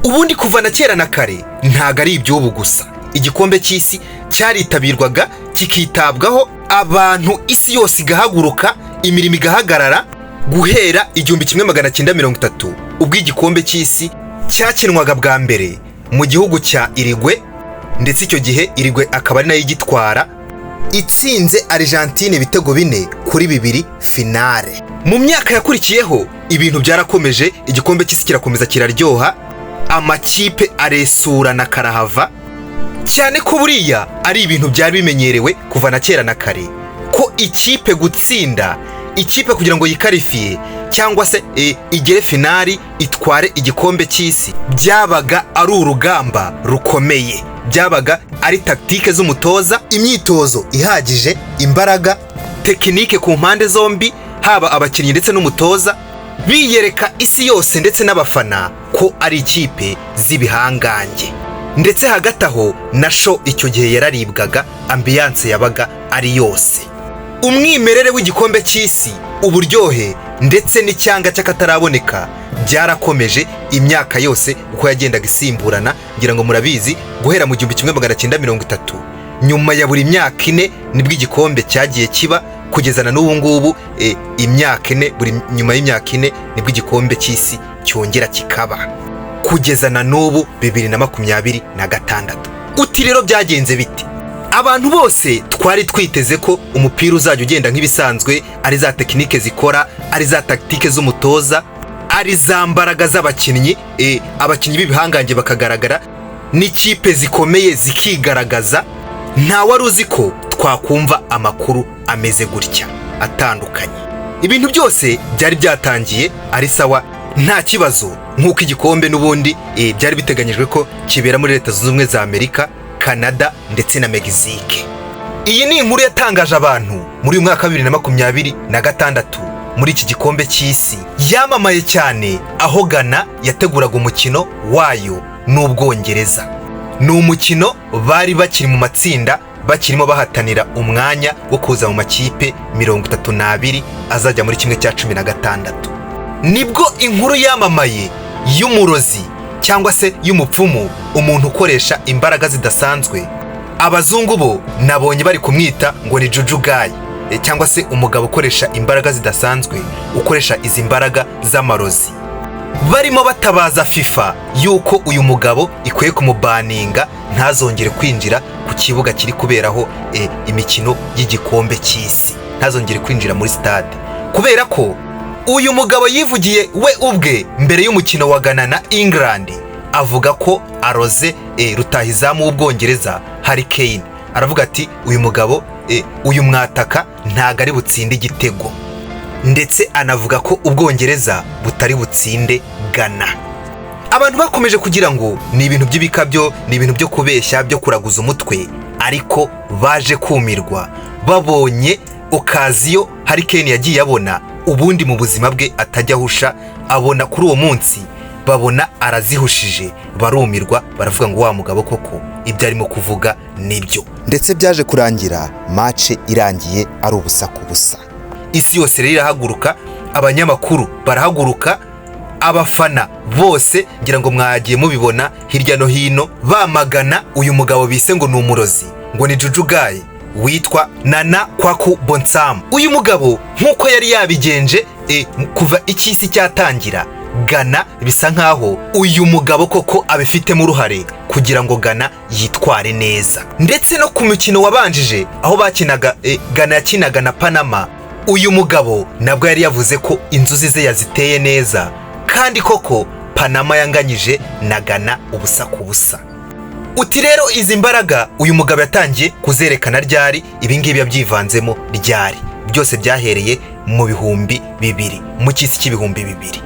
Ubundi kuva na kera na kare, ntago ari iby'ubu gusa, igikombe cy'isi cyaritabirwaga, kikitabwaho, abantu isi yose igahaguruka, imirimo igahagarara. Guhera 1930, ubwo igikombe cy'isi cyakinwaga bwa mbere mu gihugu cya Uruguay, ndetse icyo gihe Uruguay akaba ari nayo igitwara, itsinze Argentine ibitego 4-2 finale. Mu myaka yakurikiyeho ibintu byarakomeje, igikombe cy'isi kirakomeza kiraryoha, amakipe aresurana karahava, cyane ko buriya ari ibintu byari bimenyerewe kuva na kera na kare ko ikipe gutsinda ikipe kugira ngo yikarifiye cyangwa se igere finali itware igikombe cy'isi, byabaga ari urugamba rukomeye, byabaga ari tactique z'umutoza, imyitozo ihagije, imbaraga, technique ku mpande zombi, haba abakinnyi ndetse n'umutoza, biyereka isi yose ndetse n'abafana ko ari ikipe z'ibihangange. Ndetse hagati aho na show icyo gihe yararibwaga, ambiance yabaga ari yose. Umwimerere w'igikombe cy'isi, uburyohe ndetse n'icyanga cy'akataraboneka byarakomeje imyaka yose uko yagendaga isimburana. Ngira ngo murabizi, guhera mu 1930, nyuma ya buri myaka 4 nibwo igikombe cyagiye kiba, kugeza na n'ubu ngubu, imyaka 4, buri nyuma y'imyaka 4 nibwo igikombe cy'isi cyongera kikaba, kugeza na n'ubu 2026. Uti rero byagenze bite? Abantu bose twari twiteze ko umupira uzajya ugenda nk'ibisanzwe, ari za technique zikora, ari za tactique z'umutoza, ari za mbaraga z'abakinnyi, abakinnyi b'ibihangange bakagaragara n'ikipe zikomeye zikigaragaza. Nta wari uzi ko twakumva amakuru ameze gutya atandukanye. Ibintu byose byari byatangiye ari sawa, nta kibazo, nk'uko igikombe n'ubundi byari biteganyijwe ko kibera muri Leta Zunze Ubumwe za Amerika, Canada ndetse na Mexique. Iyi ni inkuru yatangaje abantu muri uyu mwaka wa 2026. Muri iki gikombe cy'isi yamamaye cyane aho Ghana yateguraga umukino wayo n'Ubwongereza. Ni umukino bari bakiri mu matsinda, bakirimo bahatanira umwanya wo kuza mu makipe 32 azajya muri 16. Nibwo inkuru yamamaye y'umurozi cyangwa se y'umupfumu, umuntu ukoresha imbaraga zidasanzwe. Abazungu bo nabonye bari kumwita ngo ni Juju Guy, cyangwa se umugabo ukoresha imbaraga zidasanzwe, ukoresha izi mbaraga z'amarozi. Barimo batabaza FIFA yuko uyu mugabo ikwiye kumubaninga, ntazongere kwinjira ku kibuga kiri kuberaho imikino y'igikombe cy'isi, ntazongere kwinjira muri stade, kubera ko uyu mugabo yivugiye we ubwe mbere y'umukino wa Ghana na England, avuga ko aroze rutahizamu w'Ubwongereza Harry Kane. Aravuga ati uyu mugabo, uyu mwataka ntago ari butsinde igitego, ndetse anavuga ko Ubwongereza butari butsinde Ghana. Abantu bakomeje kugira ngo ni ibintu by'ibikabyo, ni ibintu byo kubeshya, byo kuraguza umutwe, ariko baje kumirwa babonye occasion Harry Kane yagiye abona ubundi mu buzima bwe atajya ahusha, abona kuri uwo munsi, babona arazihushije, barumirwa, baravuga ngo wa mugabo koko ibyo arimo kuvuga nibyo. Ndetse byaje kurangira match irangiye ari ubusa ku busa. Isi yose rero irahaguruka, abanyamakuru barahaguruka, abafana bose, ngira ngo mwagiye mubibona hirya no hino, bamagana uyu mugabo bise ngo ni umurozi, ngo ni Juju Guy witwa Nana Kwaku Bonsam. Uyu mugabo nk'uko yari yabigenje kuva icy'isi cyatangira, Ghana bisa nkaho uyu mugabo koko abifitemo uruhare kugira ngo Ghana yitware neza. Ndetse no ku mukino wabanjije aho bakinaga, Ghana yakinaga na Panama, uyu mugabo nabwo yari yavuze ko inzuzi ze yaziteye neza, kandi koko Panama yanganyije na Ghana 0-0. Uti rero izi mbaraga uyu mugabo yatangiye kuzerekana ryari? Ibi ngibi yabyivanzemo ryari? Byose byahereye mu 2000, mu cy'isi cy'ibihumbi bibiri.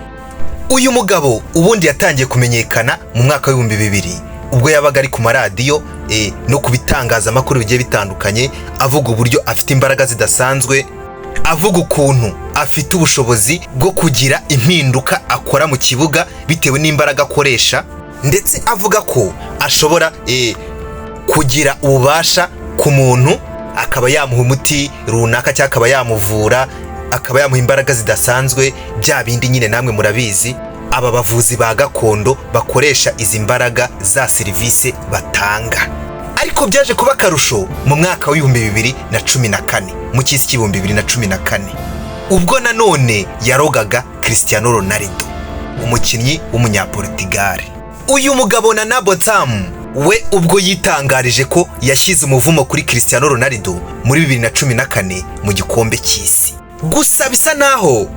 Uyu mugabo ubundi yatangiye kumenyekana mu mwaka w'2000, ubwo yabaga ari ku maradiyo no ku bitangazamakuru bigiye bitandukanye, avuga uburyo afite imbaraga zidasanzwe, avuga ukuntu afite ubushobozi bwo kugira impinduka akora mu kibuga bitewe n'imbaraga akoresha, ndetse avuga ko ashobora kugira ububasha ku muntu, akaba yamuha umuti runaka cyangwa akaba yamuvura, akaba yamuha imbaraga zidasanzwe, bya bindi nyine namwe murabizi. Aba bavuzi ba gakondo bakoresha izi mbaraga za serivisi batanga. Ariko byaje kuba akarusho mu mwaka w'2014, mu cy'isi cy'ibihumbi 2014, ubwo nanone yarogaga Cristiano Ronaldo, umukinnyi w'Umunyaportugal. Uyu mugabo Nana Bonsam we, ubwo yitangarije ko yashyize umuvumo kuri Cristiano Ronaldo muri 2014 mu gikombe cy'isi. Gusa bisa naho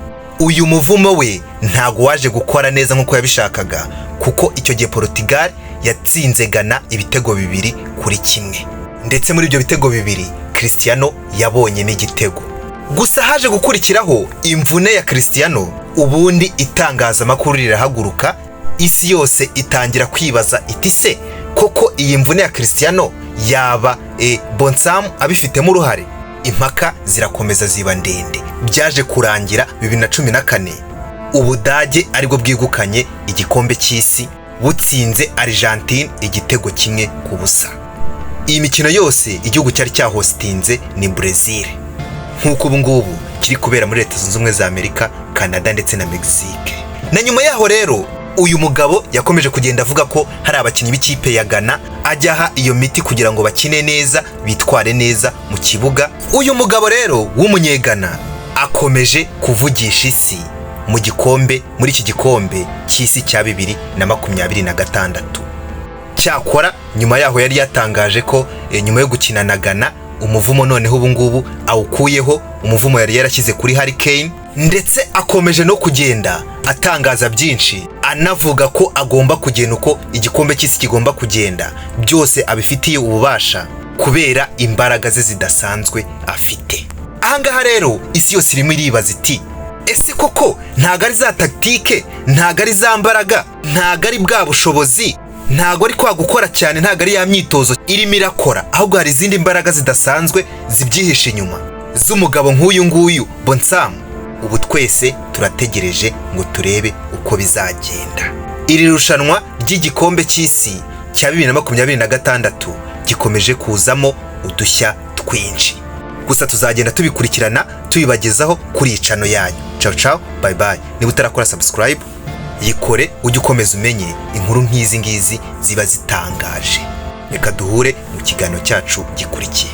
uyu muvumo we ntago waje gukora neza nk'uko yabishakaga, kuko icyo gihe Portugal yatsinze Ghana ibitego 2-1, ndetse muri ibyo bitego 2 Cristiano yabonyemo igitego. Gusa haje gukurikiraho imvune ya Cristiano, ubundi itangazamakuru rirahaguruka, isi yose itangira kwibaza iti: "Se koko iyi mvune ya Cristiano yaba Bonsam abifitemo uruhare?" Impaka zirakomeza ziba ndende. Byaje kurangira 2014 Ubudage aribwo bwegukanye igikombe cy'isi, butsinze Argentine igitego 1-0. Iyi mikino yose igihugu cyari cyahostinze ni Brazil, nk'uko ubu ngubu kiri kubera muri Leta Zunze Ubumwe za Amerika, Canada ndetse na Mexique. Na nyuma yaho rero, uyu mugabo yakomeje kugenda avuga ko hari abakinnyi b'ikipe ya Ghana ajya aha iyo miti kugira ngo bakine neza, bitware neza mu kibuga. Uyu mugabo rero w'Umunyegana akomeje kuvugisha isi mu gikombe, muri iki gikombe cy'isi cya 2026. Cyakora nyuma yaho yari yatangaje ko nyuma yo gukina na Ghana, umuvumo noneho ubu ngubu awukuyeho, umuvumo yari yarashyize kuri Harry Kane. Ndetse akomeje no kugenda atangaza byinshi, anavuga ko agomba kugenda uko igikombe cy'isi kigomba kugenda, byose abifitiye ububasha kubera imbaraga ze zidasanzwe afite. Ahangaha rero isi yose irimo iribaza iti: "Ese koko ntago ari za tactique, ntago ari za mbaraga, ntago ari bwa bushobozi, ntago ari kwa gukora cyane, ntago ari ya myitozo irimo irakora, ahubwo hari izindi mbaraga zidasanzwe zibyihishe inyuma z'umugabo nk'uyu nguyu Bonsam?" Ubu twese turategereje ngo turebe uko bizagenda. Iri rushanwa ry'igikombe cy'isi cya 2026 gikomeje kuzamo udushya twinshi. Gusa tuzagenda tubikurikirana, tubibagezaho kuri iyi channel yanyu. Ciao ciao, bye bye. Niba utarakora subscribe, yikore, ujye ukomeza umenye inkuru nk'izi ngizi ziba zitangaje. Reka duhure mu kiganiro cyacu gikurikiye.